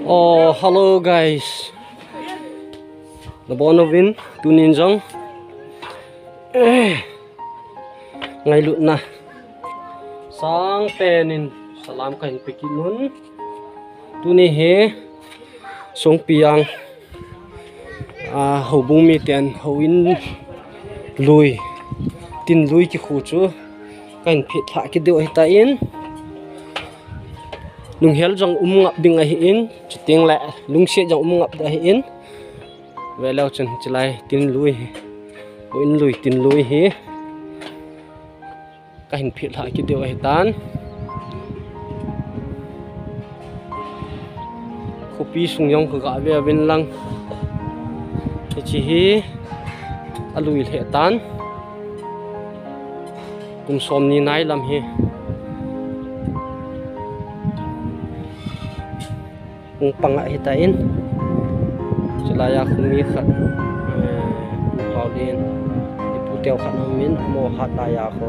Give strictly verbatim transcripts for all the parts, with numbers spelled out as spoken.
Oh, hello guys. Nabon uvin, tunin jong. Eh, ngailutna sangpen in salam kahin pe kit un. Tuni hi Songpijang, ah, houbung miten houin lui, tin lui kikhu chu kahin phet lha kit diu ahitan. Lunghel jong um ngap ding ahin, chuteng le lungset jong um ngap ding ahin. Ve leu chun chulai tin lui hi, houin lui tin lui hi kahin phet lha kit diu ahitan. Khopi sung jong kaga ve uvin lang. Hiche hi alui lheh tan. Kum somni nai lam hi. Hung pang ahitan. Chulai a khu mi khat, eh, Pu Paulin, ipu teu khat aumin, amaho hat lai a khu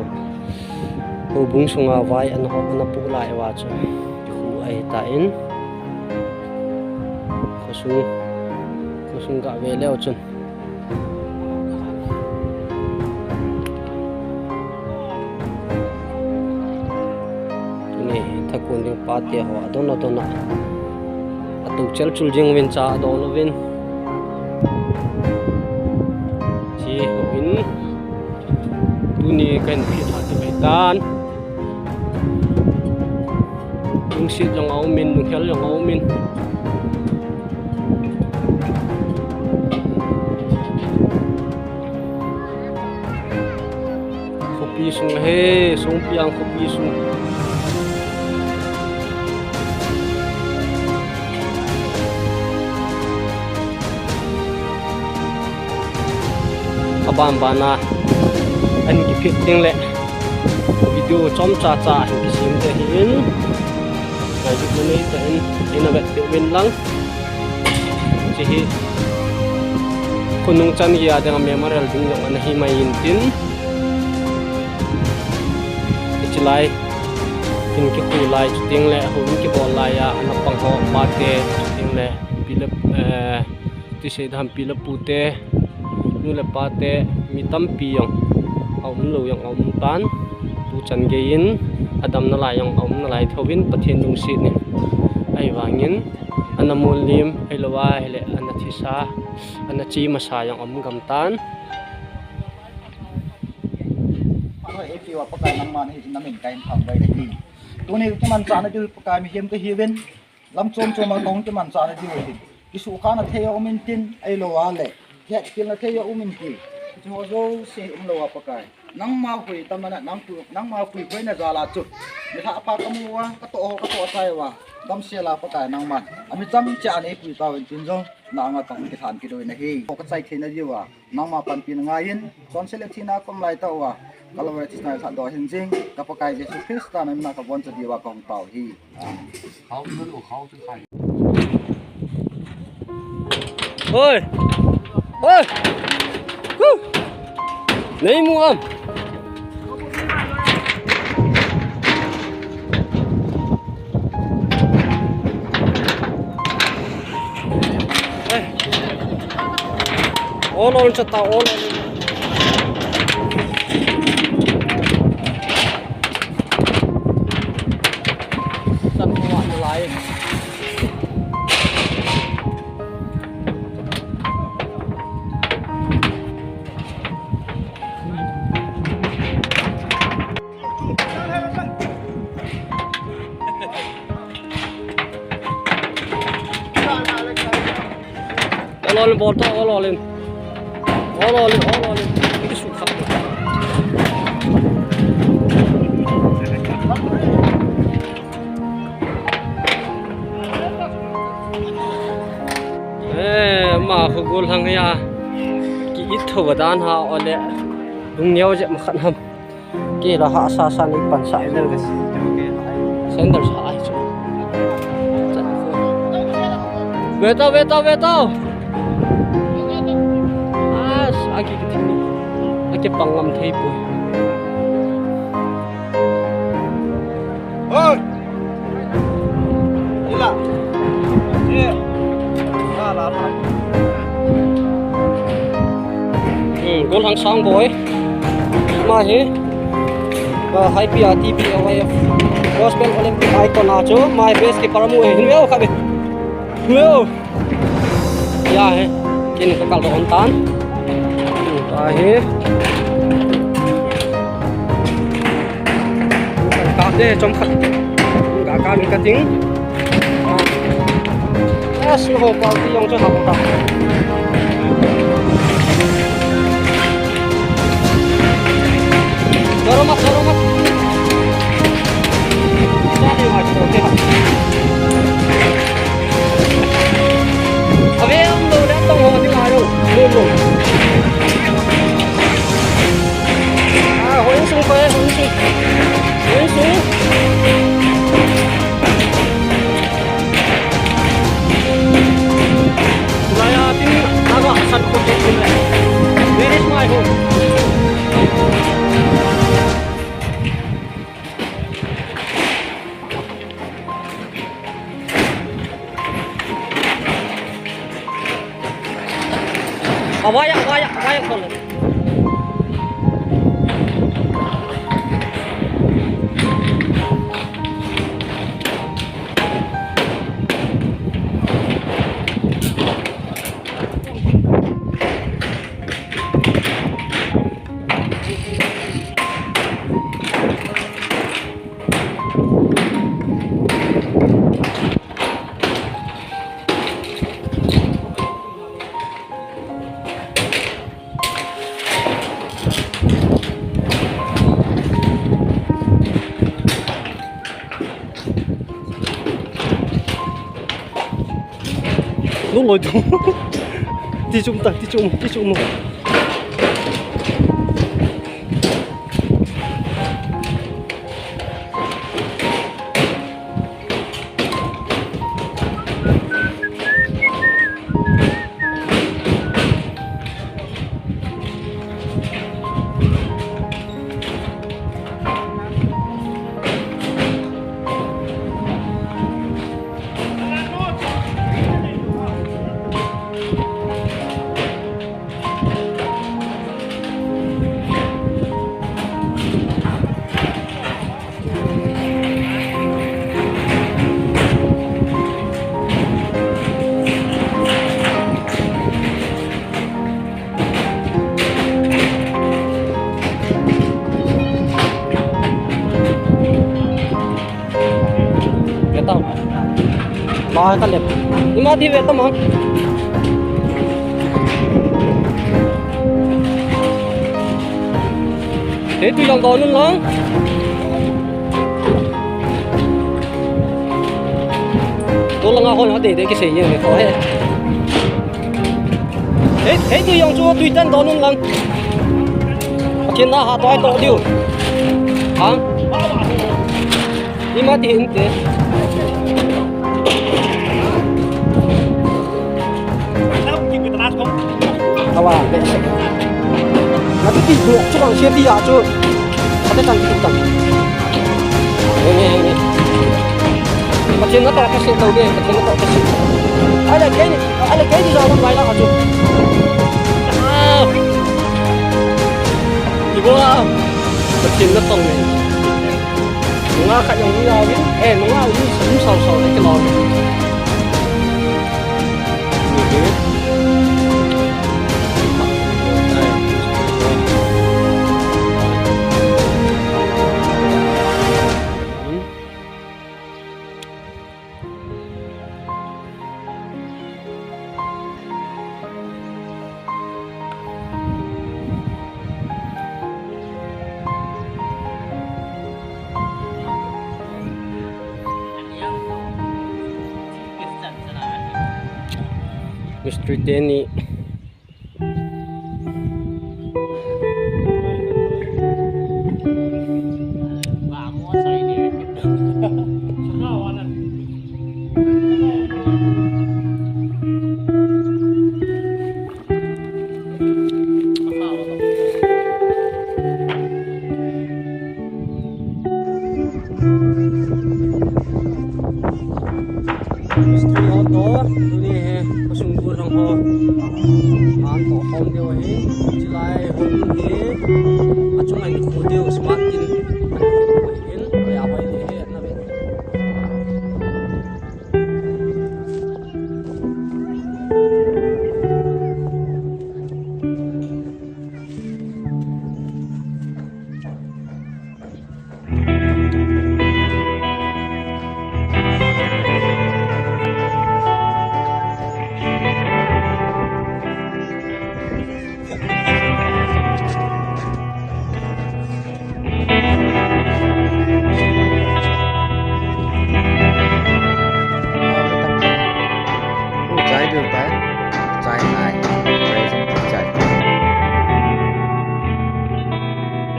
houbung sunga vai ana hop, ana pu lai uva chu khu ahitan. Khosung, khosung ga ve leu chun. Tuni thakon ding pate ho adon adon a, atu chel chul jing uvin cha adon uvin. Hiche houin tuni kahin phet lha kit ahitan. Lungset jong aumin, lunghel jong aumin. Khopi sung ahi, Songpijang khopi sung. Aban bana ahin kiphet ding le video chomcha cha ahin kisem ding ahin. Ngailutna neitah in eina vet peh uvin lang. Hiche hi khonung chan geiya dinga memorial ding jong ana hi mai intin. Hiche lai, tin kikhu lai, chuteng le houin kibol lai a ana pang ho pate, chuteng le pi le, eh, ti sei dam pi le pute, nu le pate, mi tampi jong aum lou jong aum tan. Tuchan geiyin adamna lai jong aum nalai thouvin Pathen lungset in. Ahivangin ana mollim, ahilou ahile ana thisa, ana che masa jong aum gam tan. Ahoi, eipeuva Pakai nangma nahi, namin kahin thangvah e. Tuni kimanchah nadiu Pakai mihem kahiuvin. Lam chom chom a kahung kimanchah nadiu ahin. Kisuhkhahna thei aum intin, ahilou ahile kihetkhel na thei aum intin. Hiche ho jouse umlou a Pakai, nangma hui tamna, nang pu, nangma hui khoina jal a chu mi lhah pha kamu uva, katoh ho katoh chai uva, damsel a Pakai nangman ami chang cheh a neipui tauvin tin jong, na anga kahung kilhan kit uvin ahi. Kachai theina diuva nangma panpina ngaiyin, chonset le thina kom lai tah uva, Calvary thina lhatdoh ahin jing, ka Pakai Jesu Christa na mina kaboncha diuva kahung tao ahi. Oi! Oi! Huh! Nei mu am? Ol ol chata, ol ol. Chan ko wa lai. Ol ol in bol to, ol ol in. Ol ol in, ol ol in. Ki su kha. Eh, ama khu gollhang hi a ki it tho dan ha ole. Lungneo jep ma khat ham. Kei la hahsa sa nei pansa le. Sandal sa ai chu. Ve tao, ve tao, ve tao. As, aki kiti. Aki pang ngam thei poi. Oi. Ila. Ye. Golhang Sangboi. Ama hi, ah, Haipi a T B O Y F Gospel Olympic icon a chu, ama hi best keeper amu ahi. Hin ve o kha ve. Hin ve o. Ya he. Kin ka kal doh tan. Ahi. Ka de chom khat. Ka ka min ka ting. Yes, no, quality jong chu hao ta. Jaro mat, jaro mat. Sa ni ma chu te ha. Ave um lo le tong ho ni ma lo. Lo lo. Ah, hoi sung ko, hoi sung. Hoi sung. Laya tin aga san ko ke tin. Where is my home? Awaya, awaya, awaya ko. Lung loi tu. Ti chum ta, ti chum, ti chum. Ve tau. Ma ka lep. Ima ti ve tau ma. Hei tu jong ko nun lang. Tol langa hon ha de de kisei jeng ko he. Hei, hei tu jong chu tui tan doh nun lang. Pathen na hatah a toh diu. Ha? Ima ti hinte. Awa, be se. Na tu ti bu chu bang se ti a chu. Ate tan ti tan. Pathen natoh kasei tau ve, Pathen natoh kasei. Ahile keini, ahile keini jao lam lai la chu. Ah. Ibo a. Pathen natong e. Nunga khat jong um jao vin. Eh, nunga um, um sao sao le kilou. Mistri teni. Mistri ho toh, tuni hi, pasung gu lang ho. Han toh khom diu ahi, chilai ho. Achunga in khu diu smart